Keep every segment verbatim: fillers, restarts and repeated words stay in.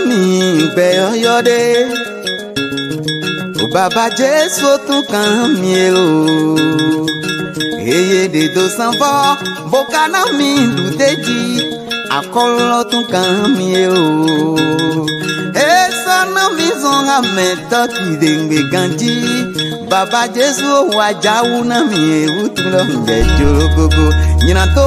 Mi gbɛ yɔyɔ ɖe. O baba Jesu tun kan mi e o. Eye ɖe do sanvɔ bo ka na mi ɖu te ji. Akɔlɔ tun kan mi e o. E sɔ na mi zɔn amɛtɔ ti de ngbe ganji. Baba Jesu wa jawu na mi e wutu lɔ ŋdɛ jolo gogo. Nyina to.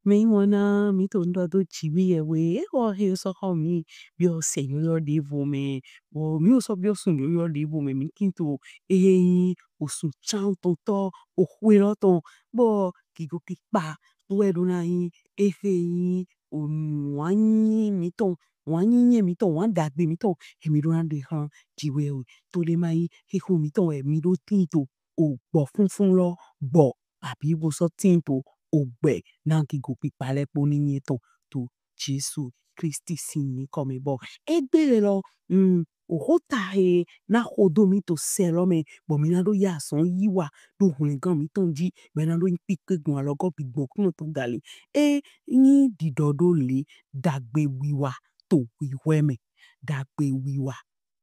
Mi wana mi to ndo do jiwi ewe. E ko he so ko mi bi o se yo yo de vo me. Bo mi o so bi o sun yo yo de vo me. Mi kin to e he yin osun chan to to o hwe lo ton. Bo kigo kipa to e do na yin e he yin o nu wa yin mi ton. Wa yin yin mi ton. Wa dagbe mi ton. E mi do na de han jiwe ewe. To le ma yin he ho mi ton e mi do tin to o gbɔ funfun lɔ gbɔ. Abi bo sɔ tin to ogbɛ na gigo kpikpa lɛ kpo ni nyɛ tɔn to Jesu Kristi sin nyikɔ mɛ bɔ egbe lɛ lɔ, mm, oxota he na xo do mi to sɛ lɔ mɛ bɔ mi na do ya azɔn yi wa do hwlɛngan mitɔn ji bɔ e na do nyi kpikpe gbɔn alɔgɔ bi gbɔn kunɔ tɔn gali. E nyi didɔ do le dagbe wiwa to hwihwɛ mɛ, dagbe wiwa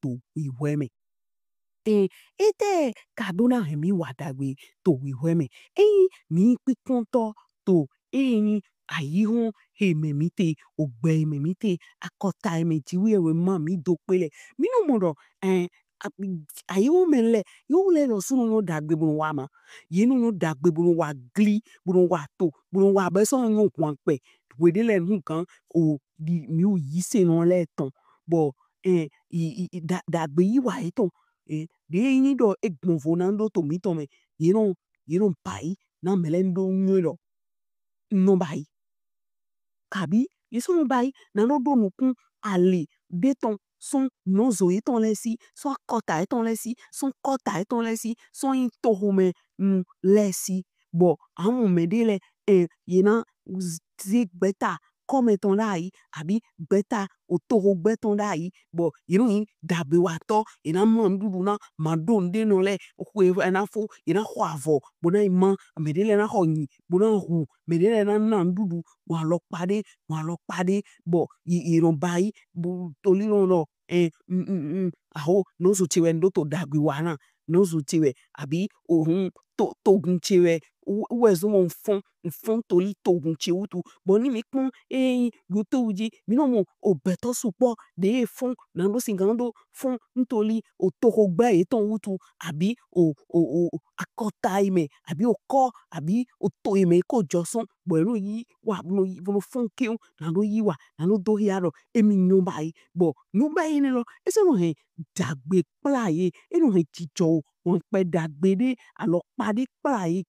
to hwihwɛ mɛ. E, etɛ ka do na hɛn mi wa dagbe to hwihwɛ mɛ? Eyin mi nyi kpinkɔntɔ to eyin ayihɔn he mɛ mi te, ogbɛ he mɛ mi te, akɔta he mɛ jiwe ewe ma mi do kpe lɛ. Mi nɔ mɔ dɔ, ɛn, ayihɔn mɛ lɛ, yewu lɛ lɔ su nɔ nyɔ dagbe bo nɔ wa ma. Ye nɔ nyɔ dagbe bo nɔ wa gli, bo nɔ wa to, bo nɔ wa bɛ sɔ nɔ nyɔ hwankpɛ. Hweɖe lɛ nu gan o di mi wu yise nɔ lɛ tɔn. Bɔ, ɛn, i, i, i, da, dagbe yi wa yetɔn. E, ɖe yi nyi dɔ e gbɔnvo na ɖo to mitɔn mɛ. Ye nɔ, ye nɔ bayi na mɛ lɛ ɖo nyɔ dɔ nɔ bayi. Kabi ye sɔ nɔ bayi na nɔ ɖo nukun ali ɖe tɔn sɔn nɔzo yetɔn lɛ si, sɔn akɔta yetɔn lɛ si, sɔn kɔta yetɔn lɛ si, sɔn yin toxomɛ nu lɛ si. Bɔ amɔ mɛ ɖe lɛ, ɛn, ye na ze gbɛta kɔmɛ tɔn ɖayi, abi gbɛta otoxogbɛ tɔn ɖayi, bɔ ye nɔ yin dagbewatɔ, ye na mlɔ nuɖuɖu na, ma ɖo nuɖe nɔ lɛ, xwe na fo, ye na xɔ avɔ bo na yi ma, mɛ ɖe lɛ na xɔ nyi bo na hu, mɛ ɖe lɛ na na nuɖuɖu gbɔn alɔkpa ɖe, gbɔn alɔkpa ɖe, bɔ ye, ye nɔ bayi bo tolilɔn dɔ, ɛn, mm, mm, mm, aho, nɔzo ce wɛ n ɖo to dagbe wa na, nɔzo ce wɛ, abi ohun to, togun ce wɛ, wɛ zɔn mɔ n fɔn, n fɔn toli togun ce wutu. Bɔ ni mi kpɔn, eyin, YouTube ji, mi nɔ mɔ ogbɛtɔ sukpɔ ɖe e fɔn, na ɖo sigan ɖo fɔn ntoli otoxogbɛ yetɔn wutu, abi o, o, o, akɔta yi mɛ, abi okɔ, abi oto yi mɛ ko jɔ sɔn, bɔ e nɔ yi wa, bo nɔ yi, bo nɔ fɔn kewu, na ɖo yi wa, na ɖo do hia dɔ emi nyɔ bayi. Bɔ nyɔ bayi enɛ lɔ, e sɔ nɔ hɛn dagbe kpla ye, e nɔ hɛn jijɔ o, hwankpɛ dagbe ɖe, alɔkpa ɖe kpla ye.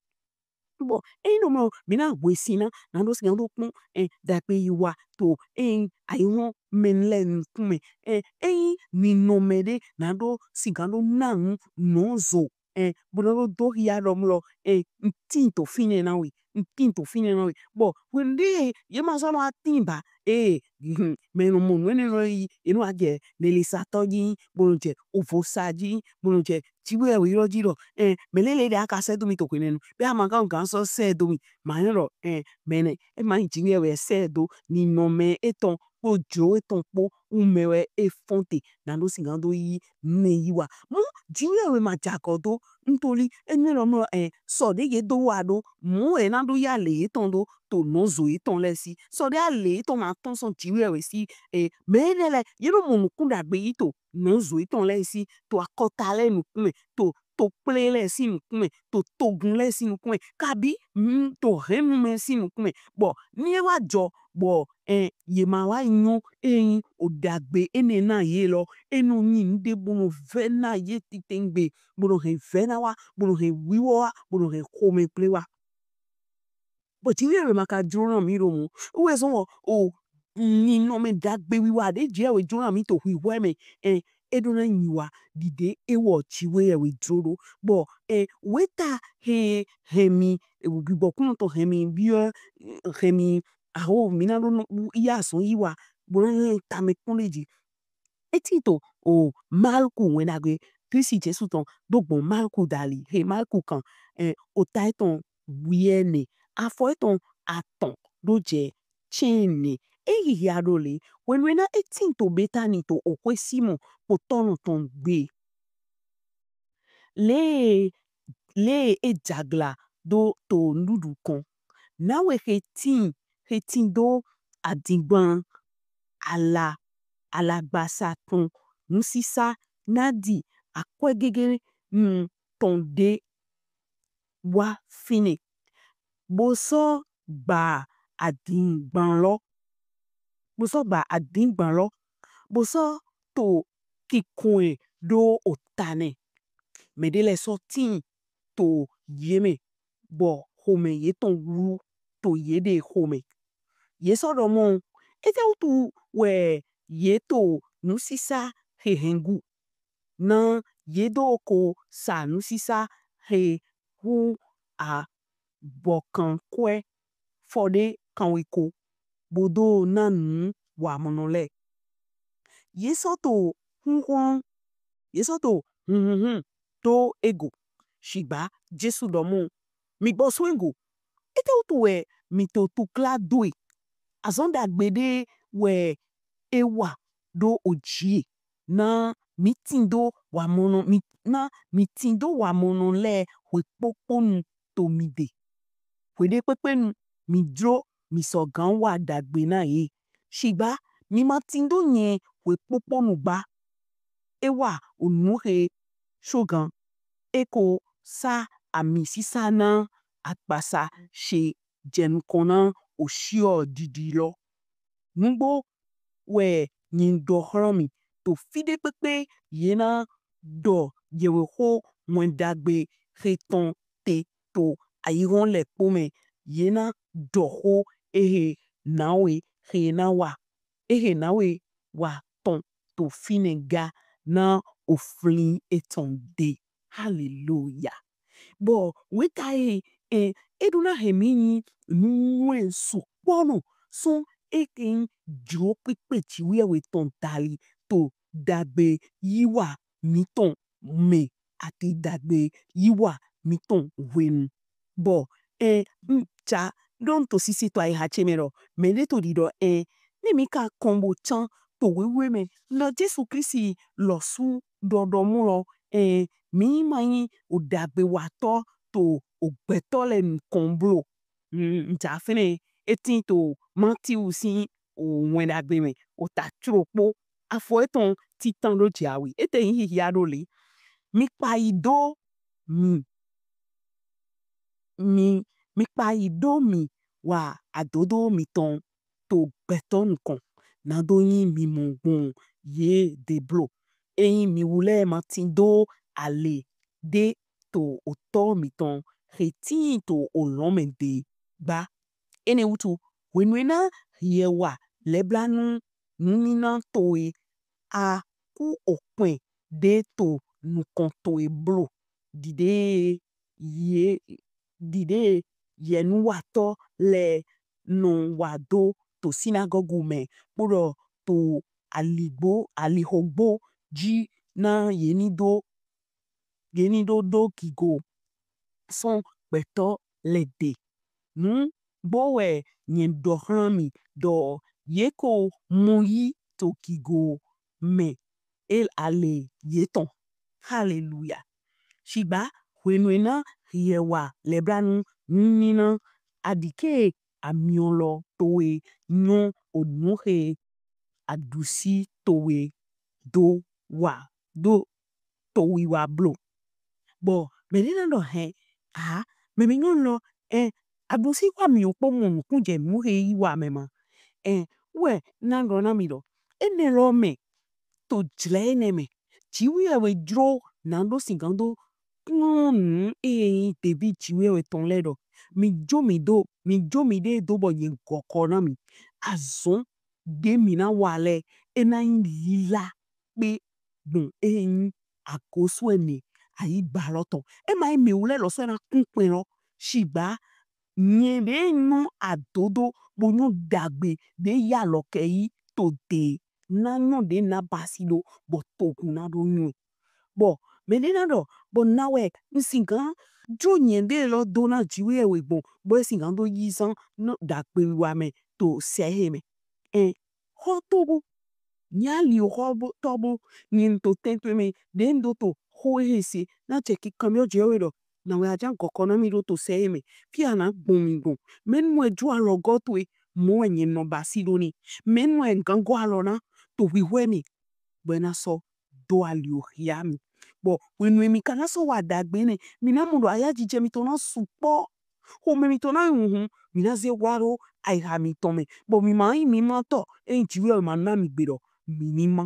Bɔ eyin nɔ mɔ mi na hwe sin na, na ɖo sigan ɖo kpɔn, ɛn, dagbe yi wa to, ɛn, ayihɔn mɛ lɛ nukun mɛ, ɛn, eyin ninɔmɛ ɖe na ɖo sigan ɖo na nu nɔzo, ɛn, bo na ɖo do hia dɔ mlɔ, ɛn, n tin to finɛ na we, n tin to finɛ na we. Bɔ hwenu ɖe ye ma sɔ nɔ wa tin ba, ee, mɛ nɔ mɔ nu enɛ nɔ yi, e nɔ wa jɛ lelesatɔ ji, bo nɔ jɛ ovosa ji, bo nɔ jɛ jiwe ewe ylɔ ji dɔ, ɛn, mɛ lele ɖe a ka sɛ do mi to hwenɛnu, bɛ a ma ka gan sɔ sɛ do mi, ma nyɔ dɔ, ɛn, mɛ nɛ, e ma yin jiwe ewe sɛ do, ninɔmɛ etɔn kpo jlo etɔn kpo wu mɛ wɛ e fɔn te, na ɖo sigan ɖo yi nɛ yi wa. Mɔ jiwe ewe ma jagɔ do ntoli enɛ lɔ mlɔ, ɛn, sɔ ɖe ye do wa ɖo, mɔ e na ɖo yi ale yetɔn ɖo to nɔzo yetɔn lɛ si. Sɔ ɖe ale yetɔn ma tɔn sɔn jiwe ewe si, ɛn, mɛ enɛ lɛ ye nɔ mɔ nukun dagbe yi to nɔzo yetɔn lɛ si, to akɔta lɛ nukun mɛ, to, to kple lɛ si nukun mɛ, to togun lɛ si nukun mɛ, kabi, mm, to hɛnnu mɛ si nukun mɛ. Bɔ ni e wa jɔ bɔ, ɛn, ye ma wa nyɔ, eyin o dagbe enɛ na ye lɔ, e nɔ yin nuɖe bo nɔ vɛ na ye titengbe, bo nɔ hɛn vɛ na wa, bo nɔ hɛn wiwɔ wa, bo nɔ hɛn xomɛ kple wa. Bɔ jiwe ewe ma ka jlo na mi ɖo mɔ. Wɛ zɔn wɔ o ninɔmɛ dagbe wiwa ɖe jiwe ewe jlo na mi to hwihwɛ mɛ, ɛn, e ɖo na nyi wa ɖiɖe ewɔ jiwe ewe jlo ɖo. Bɔ, ɛn, weta he hɛn mi, e, gbigbɔ kunɔ tɔn hɛn mi biɔ, hɛn mi, aho, mi na ɖo ya azɔn yi wa bo na hɛn tamɛ kpɔn ɖe ji. E tin to o Malku wɛn dagbe Klisti Jesu tɔn do gbɔn Malku dali, he Malku kan, ɛn, ota etɔn wiɛnɛ, afɔ etɔn atɔn ɖo jɛ cɛnɛ, E hihia ɖo le, hwenu e na e tin to Betani to oxwe Simɔn kpotɔnɔ tɔn gbe. Le e, le e jagla do to nuɖuɖu kɔn. Nawe xe tin, xe tin do adingban ala, alagbasa tɔn nusisa na ɖi akwɛgege nu tɔn ɖe wa finɛ. Bo sɔ gba adingban lɔ. Bo sɔ gba adingban lɔ. Bo sɔ to kinkɔn ɛ ɖo ota nɛ. Mɛɖe lɛ sɔ tin to ye mɛ, bɔ xomɛ yetɔn wlu to yeɖe xomɛ. Ye sɔ ɖɔ mɔ, etɛwutu wɛ ye to nusisa xe hɛngu? Na ye do ko sa nusisa xe hu abɔkankwɛ fɔɖe kanweko, bo do na nu wamɔnɔ lɛ. Ye sɔ to hunhun, ye sɔ to hunhunhun to ego. Shigba Jesu ɖɔ mɔ, mi gbɔ sɔn ego. Etɛwutu wɛ mi to tukla do e? Azɔn ɖagbe ɖe wɛ e wa ɖo oji e. Na mi tindo wamɔnɔ, mi, na mi tindo wamɔnɔ lɛ hwe kpokponu to mi de. Hweɖekpekpe nu mi jlo mi sɔgan wa ɖagbe na ye. Shigba mi ma tindo nyɛ hwe kpokponu gba. E wa onu xe shogan, e ko sa ami sisa na akpasa she jɛnukɔn na oshiɔ ɖiɖi lɔ. Nugbo wɛ nyɛ ɖɔ xlan mi, to fiɖekpekpe ye na ɖɔ yɛwexo wɛnɖagbe xe tɔn te to ayihɔn lɛ kpo mɛ, ye na ɖɔ xo exe nawe xe na wa, exe nawe wa tɔn to finɛ ga na oflin etɔn de. Haleluya! Bɔ weta e, e, e ɖo na hɛn mi nyi nuwɛn sukpɔnu sɔn e ke nyi jlo kpikpe Jiwheyɛwhe tɔn dali to ɖagbe yiwa mitɔn mɛ ati ɖagbe yiwa mitɔn hwenu. Bɔ, ɛ, n ja ɖɔ n to sisi to ayiha ce mɛ ɖɔ mɛɖe to ɖiɖɔ, ɛ, ne mi ka kɔn bo can to wewe mɛ, nɔ Jesu Klisti lɔsu ɖɔ ɖɔ mɔ lɔ, ɛ, mi ma nyi oɖagbewatɔ to ogbɛtɔ lɛ nukɔn blo. N ja finɛ, e tin to Matiu sin owɛn ɖagbe mɛ, ota clokpo, afɔ etɔn titan ɖo jiawi. Ete nyi hihia ɖo le. Mi kpa yi do mi, mi, mi kpa yi do mi wa adodo mitɔn to gbɛtɔ nukɔn, nado nyi mi mɔ gbɔn ye de blo. Eyin mi wulɛ ma tindo ale ɖe to Otɔ mitɔn xe tin to olɔn mɛ de gba. Enɛ wutu, hwenu e na hiɛ wa lɛblanu nunina towe, a ku okpɛn ɖe to nukɔn towe blo, ɖiɖe ye, ɖiɖe yɛnuwatɔ lɛ nɔ wa do to sinagɔgu mɛ, kpoɖɔ to aligbo, alixogbo ji na ye ni do, ye ni do do gigo sɔn gbɛtɔ lɛ de. Nugbo wɛ nyɛ ɖɔ xlan mi ɖɔ ye ko mɔ yi to gigo mɛ e ale yetɔn. Haleluya! Shigba hwenu e na hiɛ wa lɛblanu nunina, a ɖike amiɔn lɔ towe nyɔ onu xe aɖusi towe do wa do to wiwa blo. Bɔ mɛɖe na ɖɔ hɛn, a, mɛ mi nyɔnu lɔ, ɛ, aɖusi wa mi o kpo mɔ nukunnu jɛ nu xe yi wa mɛ ma. Ɛ, wɛ na ɖɔ na mi ɖɔ enɛ lɔ mɛ, to jlɛ enɛ mɛ, Jiwheyɛwhe jlo na ɖo sigan do nyɔnu e nyi ɖevi Jiwheyɛwhe tɔn lɛ ɖɔ mi jo mi do, mi jo mi ɖe do bɔ nyɛ gɔkɔ na mi. Azɔn ɖe mi na wa lɛ, e na nyi lila kpe gbɔn e nyi agosu ɛnɛ ayigba lɔ tɔn. E ma nyi mi wulɛ lɔsu e na kun kpɛn lɔ, shigba nyɛ ɖe nyɔ adodo bo nyɔ ɖagbe ɖe ya lɔ kɛ yi to de na nyɔ ɖe na basi ɖo bɔ togun na ɖo nyɔ. Bɔ mɛɖe na ɖɔ bɔ na wɛ n sigan jo nyɛ ɖe lɔ do na Jiwheyɛwhe gbɔn bɔ e sigan do yi zan nɔ ɖagbe wa mɛ to sɛ he mɛ. Xɔ to bo. Nya li o xɔ bo tɔ bo. Nyi n to tɛn to mɛ. Ɖe n do to xo ehe se. Na jɛ ki kanbiɔ jɛ we ɖɔ. Na wɛ a jan gɔkɔ na mi ɖo to sɛ e mɛ. Fi a na gbɔn mi gbɔn. Mɛnu wɛ jo alɔgɔ towe. Mɔ wɛ nyɛ nɔ basi ɖo ni. Mɛnu wɛ gangɔ alɔ na to hwihwɛ mi. Bɔ e na sɔ do ali o hia mi. Bɔ hwenu e mi ka na sɔ wa dagbe nɛ, mi na mɔ ɖɔ ayajijɛ mitɔn na sukpɔ. Xomɛ mitɔn na hunhun, mi na ze wla ɖo ayiha mitɔn mɛ. Bɔ mi ma nyi mi ma tɔ, eyin Jiwheyɛwhe ma na mi gbe ɖɔ mi ni ma.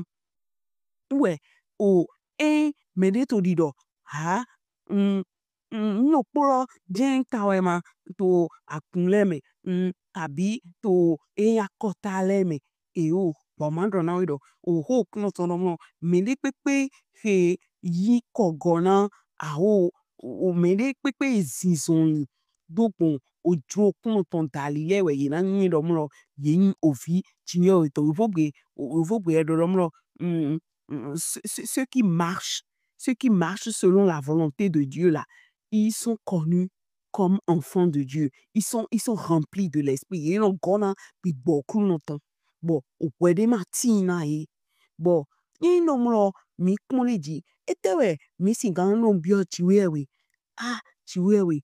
Wɛ o, eyin mɛɖe to ɖiɖɔ, ha, un un nɔ kplɔ jɛn ta wɛ ma to akun lɛ mɛ, un kabi to eyin akɔta lɛ mɛ. Eyo, bɔ ma ɖɔ na we ɖɔ oxo Oklunɔ tɔn ɖɔ mlɔ, mɛɖe kpekpe he yi kɔgɔ na aho, o mɛɖe kpekpe he zinzɔnlin do gbɔn ojlo Oklunɔ tɔn dali lɛ wɛ ye na nywɛ ɖɔ mlɔ ye nyi ovi Jiwheyɛwhe tɔn. Yovogbe, yovogbe wɛ ɖɔ ɖɔ mlɔ, mm, mm, ceux, ceux, ceux qui marchent, ceux qui marchent selon la volonté de Dieu là, ils sont connus comme enfants de Dieu. Ils sont, ils sont remplis de l'esprit. Ye nɔ gɔ na gbigbɔ Oklunɔ tɔn. Bɔ ohwɛ ɖe ma tin na ye. Bɔ ni nɔ mlɔ mi kpɔn ɖe ji. Etɛ wɛ mi sigan nɔ biɔ Jiwheyɛwhe. A, Jiwheyɛwhe,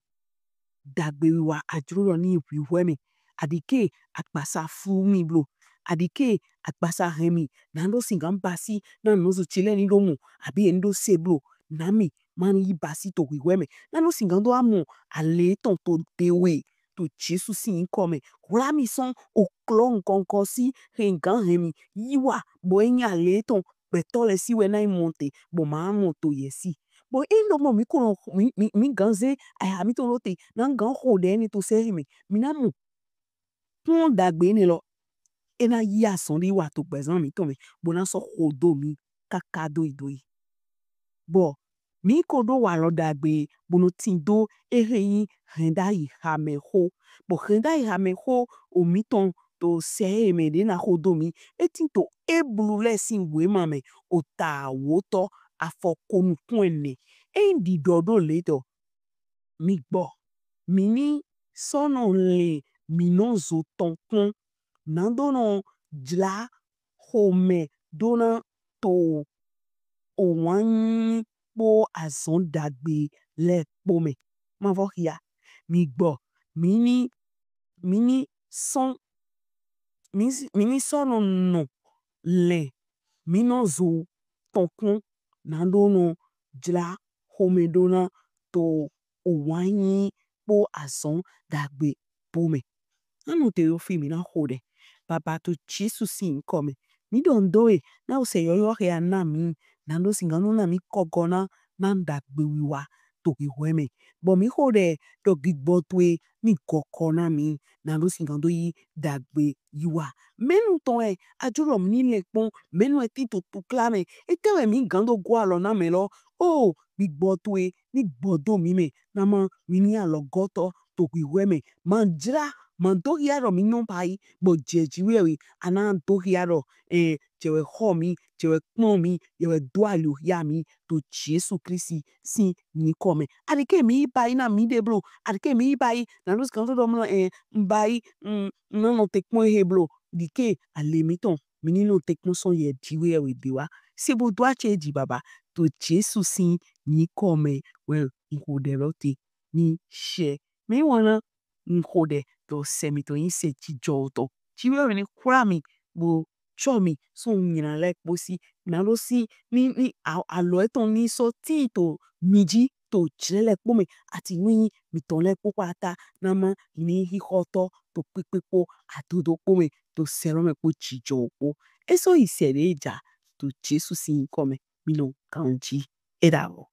dagbe wiwa a jlo ɖɔ ni hwihwɛ mɛ. Aɖike agbasa flu mi blo. Aɖike agbasa hɛn mi. Na ɖo sigan basi na nɔzo ce lɛ ni ɖo mɔ. Abi e ni ɖo se blo. Na mi ma ni yi basi to hwihwɛ mɛ. Na ɖo sigan do amɔ ale tɔn to ɖe we to Jesu sin yinkɔ mɛ. Hwla mi sɔn oklɔ nkɔnkɔ si hɛn gan hɛn mi. Yi wa bɔ e nyi ale tɔn gbɛtɔ lɛ si wɛ na yi mɔte bɔ ma mɔ to yɛ si. Bɔ e nɔ mɔ mi ko nɔ mi mi mi gan ze aya mi to lo te na gan xo ɖe ni to sɛ mɛ. Mi na mɔ kplɔn dagbe enɛ lɔ, e na yi azɔn ɖi wa to gbɛzan mitɔn mɛ, bo na sɔ xodo mi kaka do yi do yi. Bɔ mi ko ɖo walɔ dagbe bo nɔ tin do ehe nyi hɛn ɖayi hamɛ xo. Bɔ hɛn ɖayi hamɛ xo o mitɔn to sɛ e mɛ ɖe na xodo mi. E tin to Eblu lɛ sin wema mɛ ota wotɔ afɔ ko nukun ɛnɛ. E nyi ɖiɖɔ ɖo le ɖɔ mi gbɔ, mi ni sɔ nɔ lɛn mi nɔzo tɔn kpɔn, na do nɔ jla xomɛ do na to owanyi kpo azɔn dagbe lɛ kpo mɛ. Ma vɔ xia, mi gbɔ, mi ni mi ni sɔ mi ni sɔ nɔ nɔ lɛn mi nɔzo tɔn kpɔn, na do nɔ jla xomɛ do na to owanyi kpo azɔn dagbe kpo mɛ. Na nɔ te yo fi mi na xo ɖɛ. Baba to Jesu sin yinkɔ mɛ. Mi ɖɔ n do e na o sɛ yɔyɔ he a na mi, na ɖo sigan nɔ na mi kɔgɔ na na dagbe wiwa to hwihwɛ mɛ. Bɔ mi xo ɖɛ ɖɔ gbigbɔ towe ni gɔkɔ na mi, na ɖo sigan do yi dagbe yi wa. Mɛnu tɔn wɛ a jlo ɖɔ mi ni lɛn kpɔn, mɛnu wɛ tin to tukla mɛ, etɛ wɛ mi gan do gɔ alɔ na mɛ lɔ. O gbigbɔ towe ni gbɔ do mi mɛ, na ma mi ni alɔgɔtɔ to hwihwɛ mɛ. Ma jla, ma do hia ɖɔ mi nɔ ba yi, bɔ jɛ ji wɛ we, a na do hia ɖɔ, ɛ, jɛ wɛ xɔ mi, jɛ wɛ kplɔn mi, jɛ wɛ do ali o hia mi, to Jesu Klisti sin yinkɔ mɛ. Aɖike mi yi ba yi na mi ɖe blo, aɖike mi yi ba yi, na ɖo sigan do ɖɔ mlɔ, ɛ, n ba yi, n, n nɔ nɔ te kpɔn ehe blo, ɖike ale mitɔn, mi ni nɔ te kpɔn sɔn yɛ ji wɛ we de wa. Se bo do acɛ ji baba, to Jesu sin yinkɔ mɛ wɛ n xo ɖɛ lɔ te ni shɛ. Mi wɔna n xo ɖɛ ɖɔ sɛ mitɔn nyi sɛ jijɔtɔ. Ji wɛ we ni hwla mi bo tsɔ mi sɔn nyina lɛ kpo si, na ɖo si ni ni a- alɔ etɔn ni sɔ tin to mi ji to jlɛ lɛ kpo mɛ, ati nu nyi mitɔn lɛ kpo kpata, na ma ni hihɔtɔ to kpekpe kpo adodo kpo mɛ, to sɛ lɔ mɛ kpo jijɔ kpo. E sɔ yi sɛ ɖe ja to Jesu sin yinkɔ mɛ, mi nɔ ganji. E ɖavɔ.